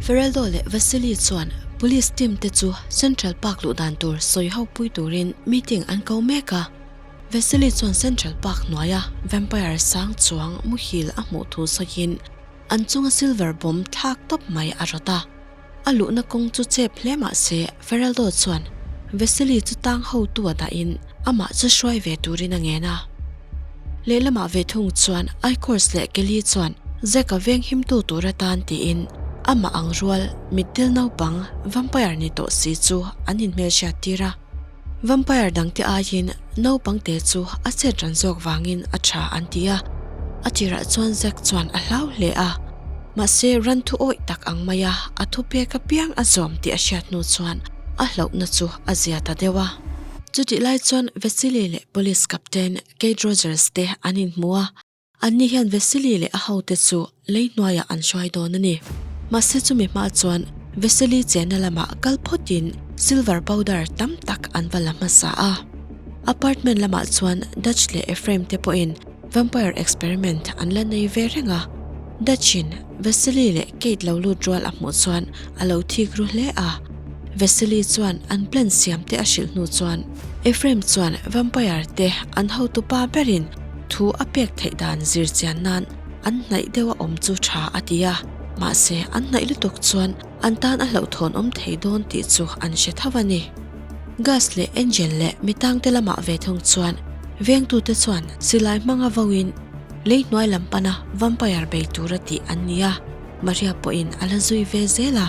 Feraldo leh Vasily chuan Police team te chu Central Park luh dan tur sawi ho pui turin meeting an ko mek a. Vasily chuan Central Park hnuaia vampire sang chuang muhil a hmuh thu sawiin an chunga silver bomb thlak tawp mai a rawt a. A luhna kawng chu chep hle mah se Feraldo chuan Vasily chu tang hotu a dahin amah chu hruai ve turin a ngen a. Lehlamah ve thung chuan Ichors leh Kelly chuan Zack-a veng himtu tur atan tiin amah ang rual mitdil naupang vampire ni tawh si chu an inhmelhriat tir a. Vampire dangte aiin naupangte chu a chet ran zawk vangin a tha an ti a, a tirah chuan Zack chuan a hlau hle a, mahse ran thu awih tak ang maia a thupek apiang a zawm tih a hriat hnu chuan a hlauhna chu a zia ta deuh a. Chutih lai chuan Vasily leh Police Captain Kate Rogers te an inhmu a, Anni hian Vasily leh a hote chu lei hnuaiah an hruai dawn a ni. Mahse chumi hma chuan Vasily chenna lamah kal phawtin silver powder tam tak an va la hmasa a. Apartment lamah chuan Dutch leh Ephraim te pawhin vampire experiment an la nei ve reng a. Dutch-in Vasily leh Kate lo lut rual a hmuh chuan a lo thik ru hle a. Vasily chuan an plan siam te a hrilh hnu chuan Ephraim chuan vampire te an hotupa berin Thu a pek theih dan zir chian nan an hnaih deuh a awm chu tha a ti a, mahse an hnaih lutuk chuan an tan a hlauhthawn awm thei dawn tih chu an hre tho a ni. Gas leh Angel leh mitangte lamah ve thung chuan vengtute chuan silai hmanga voin lei hnuai lam pana vampire bei tura tih an ni a, Maria pawhin a la zui ve zel a,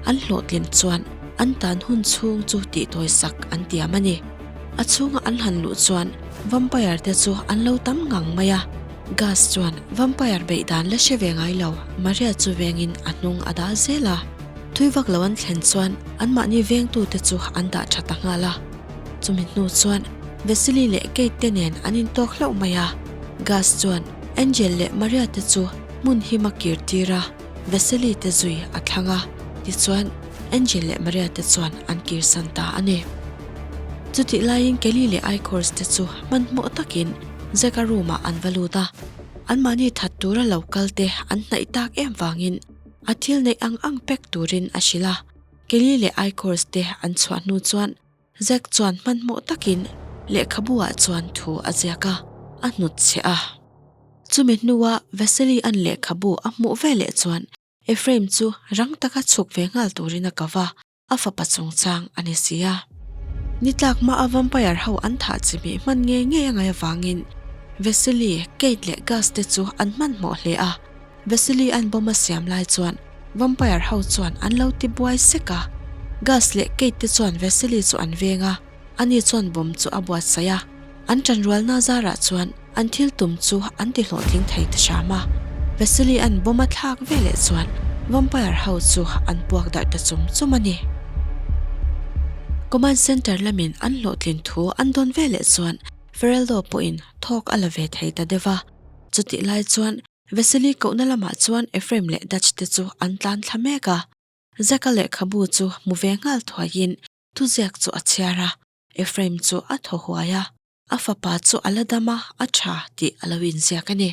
an hlawhtlin chuan an tan hun chhung chu tihtawisak an tiam a ni. A chhunga an han luh chuan Vampire te chu an lo tam ngang mai a, Gus chuan Vampire beih dan la hre ve ngai lo, Maria chu vengin a hnung a dal zel a. Thui vak lo an thlen chuan anmahni vengtute chu an dah tha ta nghal a. Chumi hnu chuan Vasily leh Kate te nen an intawk hlauh mai a, Gus chuan Angel leh Maria te chu hmun him a kir tir a, Vasily te zui a thlang a, tichuan Angel leh Maria te chuan an kirsan ta a ni. Chutih laiin Kelly leh Ichors te chu hmanhmawh takin Zack-a room-ah an va lut a, anmahni that tura lo kal te an hnaih tak em vangin a thil neih ang ang pack turin a hrilh a. Kelly leh Ichors te an chhuah hnu chuan Zack chuan hmanhmawh takin lehkhabu-ah chuan thu a ziak a, a hnutchhiah a. Chumi hnua Vasily-a'n lehkhabu a hmuh veleh chuan Ephraim chu rang taka chhuk ve nghal turin a ko va. A fapa chungchang a ni si a. Ni tlak hma a vampire ho an thah chi mih hman ngei ngei a ngaih avangin Vasily, Kate leh Gus te chu an hmanhmawh hle a. Vasily an bomb a siam lai chuan vampire ho chuan an lo ti buai sek a. Gus leh Kate te chuan Vasily chu an veng a, ani chuan bomb chu a buatsaih a. An ṭanrualna zarah chuan An thil tum chu an ti hlawhtling thei ta hram a, Vasily an bomb a thlak ve leh chuan vampire ho chu an puak darh ta chum chum a ni. Command Center lamin an hlawhtlin thu an dawn ve leh chuan Fereldo pawhin thawk a la ve thei ta deuh a, chutih lai chuan Vasily kohna lamah chuan Ephraim leh Dutch te chu an tlan thla mek a, Zack-a lehkhabu chu hmu ve nghal thuaiin thuziak chu a chhiar a, Ephraim chu a thaw huai a. A fapa chu a la dam a, a tha tih a lo inziak a ni.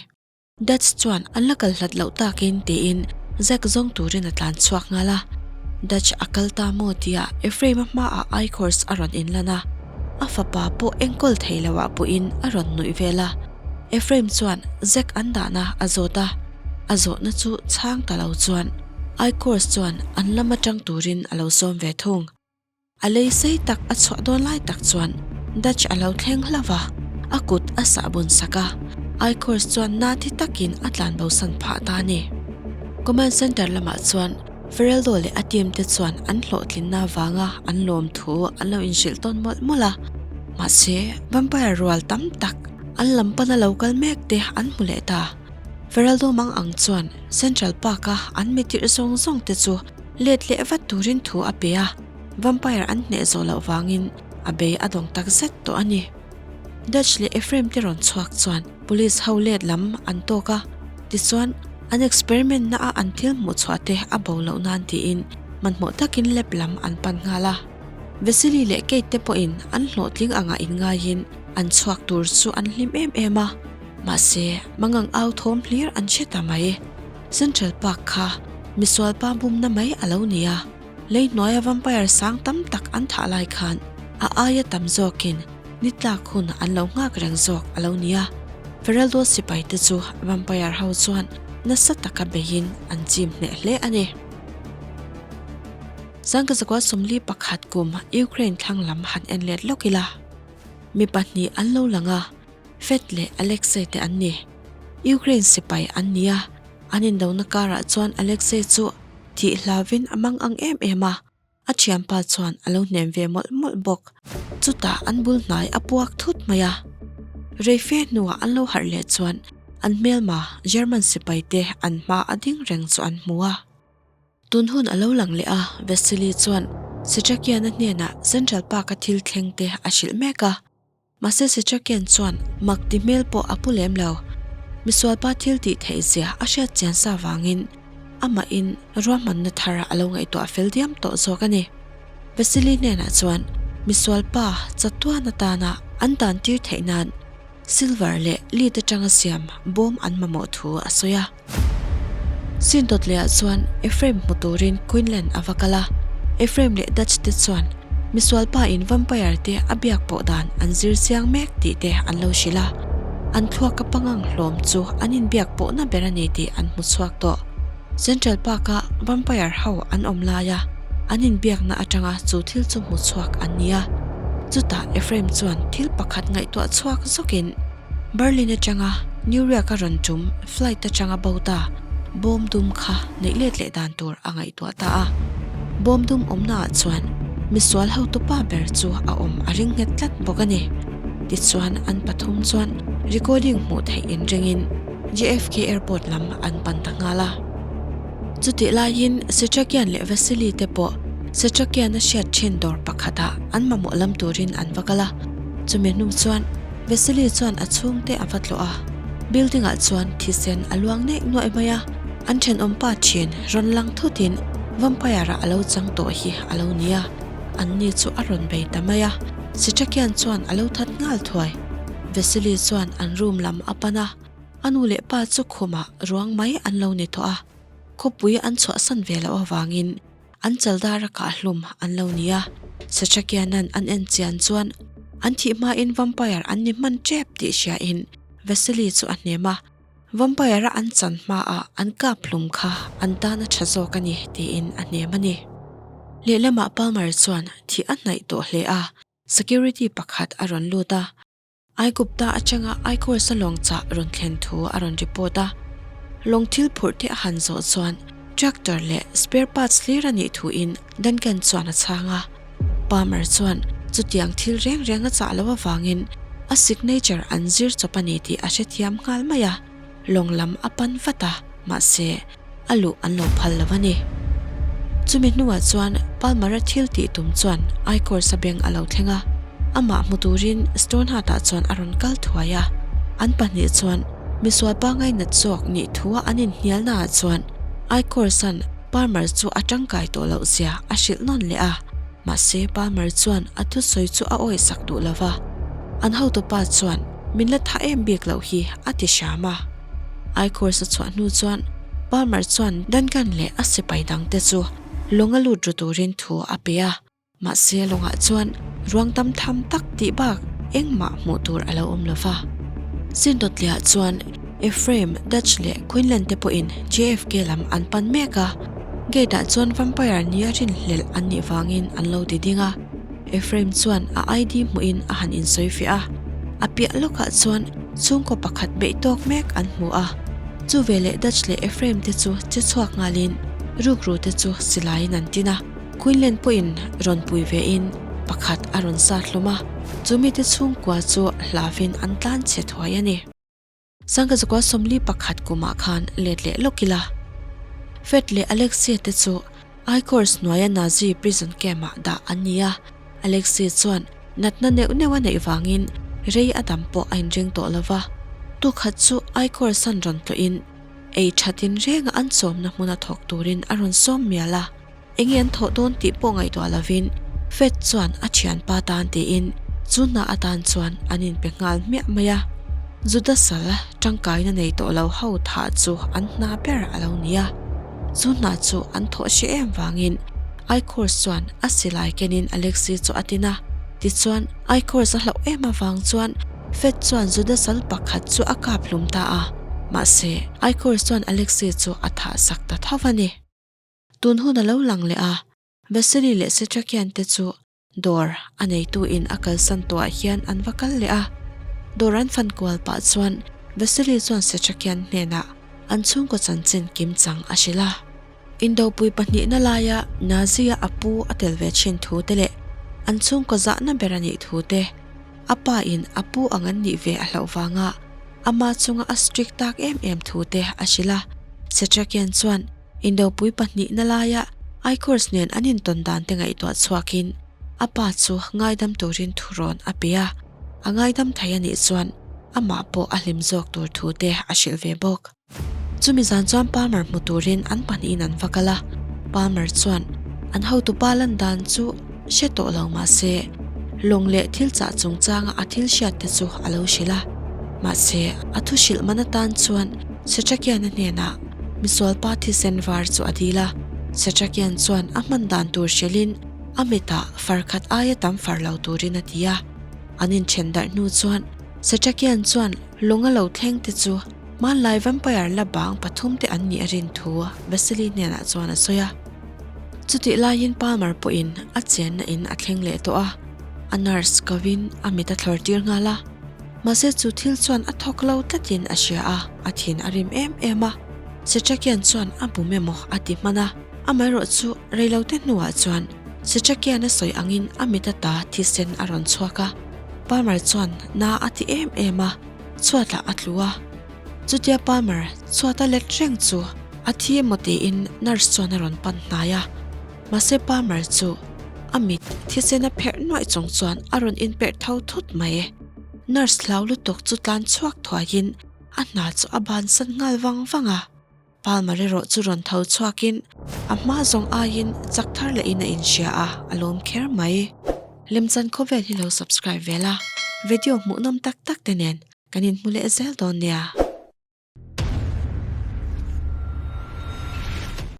Dutch chuan an la kal hlat loh takin tiin Zack zawng turin a tlan chhuak nghal a. Dutch a kal ta maw tia Ephraim-a hmaah Ichors a rawn inlan a, a fapa pawh enkawl thei loah pawhin a rawn nuih vel a. Ephraim chuan Zack an dahna a zawt a, a zawhna chu chhang ta lo chuan Ichors chuan an lam atang turin a lo sawm ve thung. A lei sei tak a chhuah dawn lai tak chuan Dutch a lo thleng hlauh a, a kut a sah bun sak a, Ichors chuan na thi takin a tlan bosan phah ta a ni. Command Center lamah chuan Fereldo leh a team te chuan an hlawhtlinna vanga an lawm thu an lo inhrilh tawn mawlh mawlh a, mahse vampire rual tam tak an lam pana lo kal mek te an hmu leh ta. Fereldo mang ang chuan Central Park-a an mitirh zawng zawng te chu Let leh vat turin thu a pe a, vampire an hneh zawh loh vangin a bei a dawng tak zet tawh a ni. Dutch leh Ephraim te rawn chhuak chuan police ho let lam an tawk a, tichuan an experiment na a an thil hmuh chhuah te a bo loh nan tiin hmanhmawh takin lab lam an pan nghal a. Vasily leh Kate te pawhin an hlawhtling angah inngaiin an chhuak tur chu an hlim em em a, mahse mangang au thawm hlir an hre ta mai. Central Park kha. Misualpa bumna mai a lo ni a, lei hnuaia vampire sang tam tak an thah lai khan a aia tam zawkin ni tlak hun an lo nghak reng zawk a lo ni a. Feraldo sipai te chu vampire ho chuan nasa taka beiin an chim hneh hle a ni. Sangkazakua 41 kum Ukraine thlang lam han en let lawk ila, mi pahnih an lo lang a, Fed leh Alexei te an ni. Ukraine sipai an ni a, an indona karah chuan Alexei chu thih hlavin a mang ang em em a, a thianpa chuan a lo hnem ve mawlh mawlh bawk. Chutah an bul hnai a puak thut mai a. Reife hnuah an lo harh leh chuan an hmelma German sipai te an hma a ding reng chu an hmu a. Tun hun a lo lang leh a, Vasily chuan Setrakian-a hnenah Central Park-a thil thleng te a hrilh mek a. Mahse Setrakian chuan mak ti hmel pawh a pu lem lo. Misualpa thil tih theih zia a hriat chian sa vangin amahin ruahmanna thar a lo ngaihtuah fel diam tawh zawk a ni. Vasily hnenah chuan misualpa chatuan atana an tan tir theih nan silver leh lead atanga siam bawm an mamawh thu a sawi a. Sin dawt lehah chuan Ephraim hmu turin Quinlan a va kal a. Ephraim leh Dutch te chuan misual pa in vampire te a biak pawh dan an zir chiang mek tih te an lo hrilh a. An thluak a pangang hlawm chu an inbiak pawhna ber a ni tih an hmu chhuak tawh. Central Park a vampire ho an awm laia an inbiakna atanga chu thil chu hmu chhuak an ni a. Chutah Ephraim chuan thil pakhat ngaihtuah chhuak zawkin Berlin atanga New York a rawn tum flight atanga bo ta bawm dum kha neih let leh dan tur a ngaihtuah ta a. Bawm dum awmnaah chuan misual hotupa ber chu a awm a ring nghet tlat bawk a ni. Tichuan an pathum chuan recording hmuh theih inringin JFK Airport lam an pan ta nghal a. Chutih laiin Setrakian leh Vasily te pawh Setrakian a hriat thin dawr pakhatah an mamawh lam turin an va kal a. Chumi hnu chuan Vasily chuan a chhungte a va tlawh a, building ah chuan thisen a luang neih nuaih mai a, an thenawm pa thin rawn lang thutin vampire ah a lo chang tawh hi a lo ni a, an ni chu a rawn bei ta mai a, Sitrakian chuan a lo that nghal thuai. Vasily chuan an room lam a pan a, a nu leh pa chu khumah ruang mai an lo ni tawh a, khawpui an chhuahsan ve loh avangin An chaldar a kah hlum an lo ni a, Satrakianan an en chian chuan an thih hmain vampire an ni hman tep tih hriain Vasily chu a hnem a, vampire a an chan hmaah an kap hlum kha an tan a tha zawk a ni tiin a hnem a ni. Lehlamah Palmer chuan thih a hnaih tawh hle a, security pakhat a rawn lut a, Aigupta atanga Aikawlsa lawng chah rawn thlen thu a rawn report a, lawng thil phurh te a han zawh chuan tractor leh spare parts hlir a nih thuin Duncan chuan a chhang a. Palmer chuan chutiang thil reng reng a chah loh avangin a signature an zir chawp a ni tih a hrethiam nghal mai a, lawng lam a pan vat a, mahse, a luh an lo phal lo a ni. Chumi hnuah chuan Palmer-a thil tih tum chuan Icors-a beng a lo thleng a, amah hmu turin Stoneheart-ah chuan a rawn kal thuai a. An pahnih chuan misual pangai nat zawk nih thua an inhnialnaah chuan Icors-a'n Palmer chu a tangkai tawh loh zia a hrilh nawn leh a, mahse Palmer chuan a thusawi chu a awihsak duh lo va. An hotupa chuan min la tha em bik loh hi a ti hram a. Aikawrs a chhuah hnu chuan Palmer chuan Duncan leh a sipai dangte chu lawng a lut ru turin thu a pe a, mahse lawngah chuan ruang tam tham tak tih bak engmah hmuh tur a lo awm lo va. Sindawtliah chuan Ephraim, Dutch leh Quinlan te pawhin JFK lam an pan mek a, gate ah chuan vampire nia rinhlelh an nih vangin an lo ti ding a. Ephraim chuan a ID hmuhin a han insawi fiah a, a piah lawkah chuan chhungkaw pakhat beih tawk mek an hmu a. Chu veleh Dutch leh Ephraim te chu che chhuak nghalin rukru te chu silaiin an tin a, Quinlan pawhin rawn pui vein pakhat a rawn sat hlawm a, chu mite chhungkua chu hlavin an tlan chhe thuai a ni. Sangkazukua 41 kumah khan let leh lawk ila. Fred leh Alexia te chu I-Corps hnuaia Nazi prison camp-ah dah an ni a. Alexia chuan natna neuh neuh a neih vangin rei a dam pawh a inring tawh lo va. Tukhat chu I-Corps-an rawn tlawhin ei thatin renga an chawmna hmuna thawk turin a rawn sawm mial a. Enge an thawh dawn tih pawh ngaihtuah lovin Fed chuan a thianpa tan tiin chu hna atan chuan an inpe nghal hmiah mai a. Juda sal tangkaina nei tawh lo ho thah chu an hna ber a lo ni a. Chu hna chu an thawh hre em vangin Ichors chuan a silai kenin Alexei chu a tin a. Tichuan, Ichors a hlauh em avang chuan Fed chuan Juda sal pakhat chu a kap hlum ta a. Mahse, Ichors chuan Alexei chu a thah sak ta tho a ni. Tun hun a lo lang leh a, Vasily leh Setrakian te chu Dawr a neitu in a kalsan tawhah hian an va kal leh a, dawr an fan kual pah chuan Vasily chuan Setrakian hnenah an chhungkaw chanchin kimchang a hrilh a. Indopui pahnihna laia Nazi-a a pu a tel ve thin thu te leh an chhungkaw zahna ber a nih thu te, a pa in a pu ang an nih ve a hlauh vanga ama chunga a strict tak em em thu te a hrilh a. Setrakian chuan Indopui pahnihna laia Ichors nen an intawn dan te ngaihtuah chhuakin a pa chu ngaidam turin thurawn a pe a, a ngaidam thei a nih chuan amah pawh a hlim zawk tur thu te a hrilh ve bawk. Chumi zan chuan Palmer hmu turin an pahnihin an va kal a, Palmer chuan an hotupa lan dan chu hre tawh lo mahse lawng leh thil chah chungchanga a thil hriat te chu a lo hrilh a, mahse a thu hrilh man atan chuan Setrakiana hnenah Misualpa thisen var chu a dil a, Setrakian chuan a hman dan tur hrilhin a mitah far khat aia tam far lo turin a ti a. An inthen darh hnu chuan Setrakian chuan lawng a lo thleng te chu hmanlai vampire la bang pathum te an nih a rin thu Vasily hnenah chuan a sawi a. Chutih laiin Palmer pawhin a chenna in a thleng leh tawh a, a nurse kovin a mit a thlawr tir nghal a. Mahse chu thil chuan a thawk lo tlatin a hria a, a thin a rim em em a. Setrakian chuan a bum emaw a ti hman a, amaherawh chu reilote hnuah chuan Setrakian a sawi angin a mit ata thisen a rawn chhuak a. Palmer chuan na a ti em em a, chhuatah a tlu a. Chutia Palmer chhuata let reng chu a thi emaw tiin nurse chuan a rawn pan hnai a. Mahse Palmer chu a mit thisen a pherh nuaih chung chuan a rawn inperh tho thut mai. Nurse hlau lutuk chu tlan chhuak thuaiin a hna chu a bansan nghal vang vang a. Palmer erawh chu rawn tho chhuakin a hma zawng aiin chak thar lehin a inhria a, a lawm kher mai. Lemchan khawvel hi lo subscribe ve la, video hmuhnawm tak tak te nen kan inhmu leh zel dawn nia.